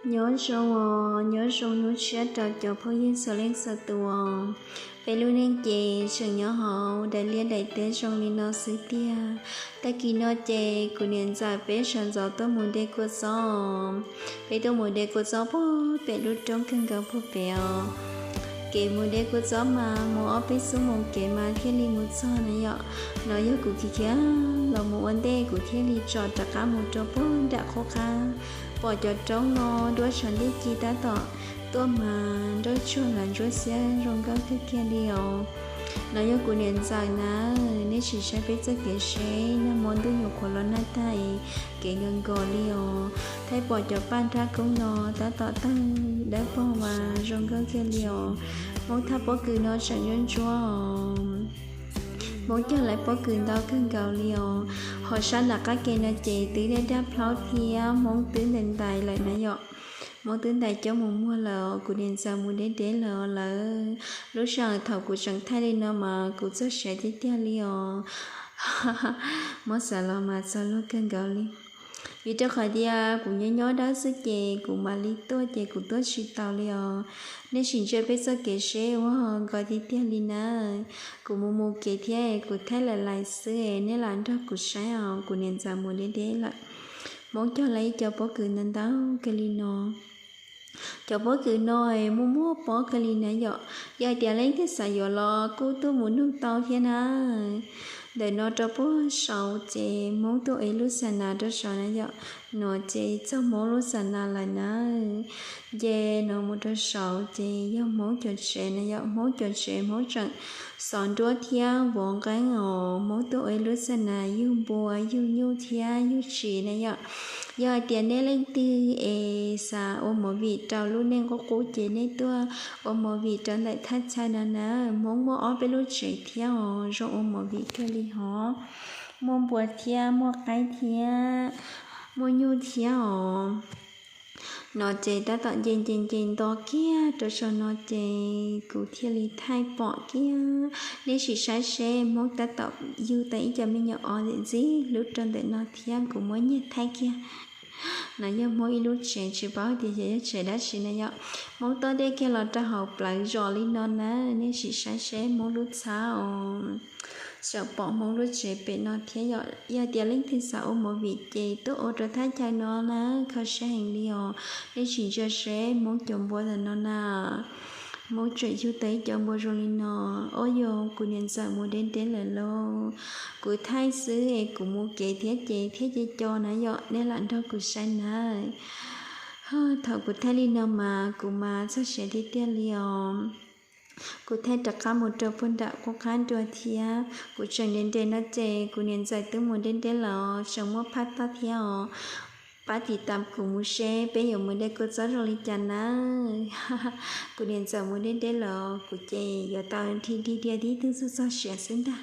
Nyob zoo os, nyob zoo hnub tshiab rau cov phooj ywg txhua leej txhua tus. Peb lub neej ces tseem nyob hauv daim liaj daim teb zoo li no xwb tiag. Tag kis no ces kuv niam ntxawm peb sawv ntxov tuaj mus de kua txob. Peb tuaj mus de kua txob puag pem lub roob kawg nkaus puag pem os. Kev mus de kua txob mas mus ob peb xuab moos kev mas thiaj li mus txog na yom. No yog kuv khiav khiav los mus ua ntej kuv thiaj li tsom rov qab mus rau puag nram qub qab. Pom cov roob no duab tshav ntuj ci tab tom tuaj mas nroj tsuag lam ntsuab xiab zoo nkauj kawg kiag li os. No yog kuv niam ntxawm na, nej sim saib peb txoj kev seb nag hmo ntuj nyuam qhuav los nag tag es kev nkaus nkaus li os. Thaij pom cov paj nrab koob no tab tom tawg dawb paug mas zoo nkauj kawg li os. Hmoob thaj pob kws no tseem ntsuab ntsuab os. Hmoob cog lawv pob kws ntau kawg nkaus li os. Ho sab nram qab ke no ces twb daj daj plaub thiab Hmoob twb ntais ntais lawm na yom. Hmoob twb ntais coj mus muag lawm, kuv niam ntxawm mus deb deb lawm lawm. Lub sij hawm thaum kuv tseem thaij li no mas kuv txog siav tiag tiag li os. Muab xav los mas txog luag kawg nkaus li. Vim rau qhov tias kuv nyob nyob dawb xwb ces kuv mam li tuaj ces kuv tuaj tsis taus li os. Nej sim ntsia peb txoj kev seb ua nkos tiag tiag li na. Kuv mus mus kev thiab kuv thaij lawm lais xwb, nej lam nrog kuv saib os, kuv niam ntxawm mus deb deb lawm. Hmoob cog lawv ib co pob kws ntau ntau kawg li no. Cov pob kws no muaj muaj pob kawg li na yom. Yog hais tias leej twg xav yuav los kuj tuaj mus nug tau thiab na. Ntawm no rau puag saud ces Hmoob tuaj ua ib lub xa nas rau saud na yom. No ces txog Hmoob lub xa nas lawm na. Nce no mus rau saud ces yog Hmoob cov tsev na yom, Hmoob cov tsev Hmoob tseem xov nruab thiab vov nqeeb os. Hmoob tuaj ua ib lub xa nas yug npua yug nyuj thiab yug tshis na yom. Yog hais tias nej leej twg es xav ua movie rau lub neej qub qub ces nej tuaj ua movie rau ntawm thaj chaw no na. Hmoob muaj ob peb lub tsev thiab os, zoo ua movie kawg li hov. Muaj npua thiab muaj qaib thiab muaj nyuj thiab os. No ces tab tom nce nce nce nto kiag rau saum no ces kuv thiaj li thaij pom kiag. Nej sim saib seb Hmoob tab tom yug tau ib co me nyuam os ntxim ntxim hlub rau ntawm no thiab kuv muab nyiag thaij kiag. No yog Hmoob ib lub tsev, tsis paub tias xyov yog tsev dab tsi na yom. Hmoob tuaj deb kiag los rau hauv plawv zos li no na, nej sim saib seb Hmoob lub txhab os. Tseem pom Hmoob lub tsev pem no thiab yom. Yog tias leej twg xav ua movie ces tuaj ua rau thaj chaw no na, kho siab heev li os. Nej sim ntsia seb Hmoob cov npua ntawm no na. Hmoob tseem yug tau ib co npua zoo li no. Ob, yog kuv niam ntxawm mus deb deb lawm lauj. Kuv thaij xwb es kuv mus kev thiab ces thiab ces co na yom, nej lam nrog kuv saib na. Thaum kuv thaij li no mas kuv mas txog siav tiag tiag li os. Kuv thaij rov qab mus rau puag nram qub qab dua thiab. Kuv tseem nres nres no ces kuv niam ntxawm twb mus deb deb lawm, tseem muaj phaj toj thiab os. Pab tiv tam kuv mus seb peb yuav mus de kua txob zoo li cas na. Kuv niam ntxawm mus deb deb lawm, kuv ces yuav tau nrhi dig diag tib tug txog txog siav xwb ntag.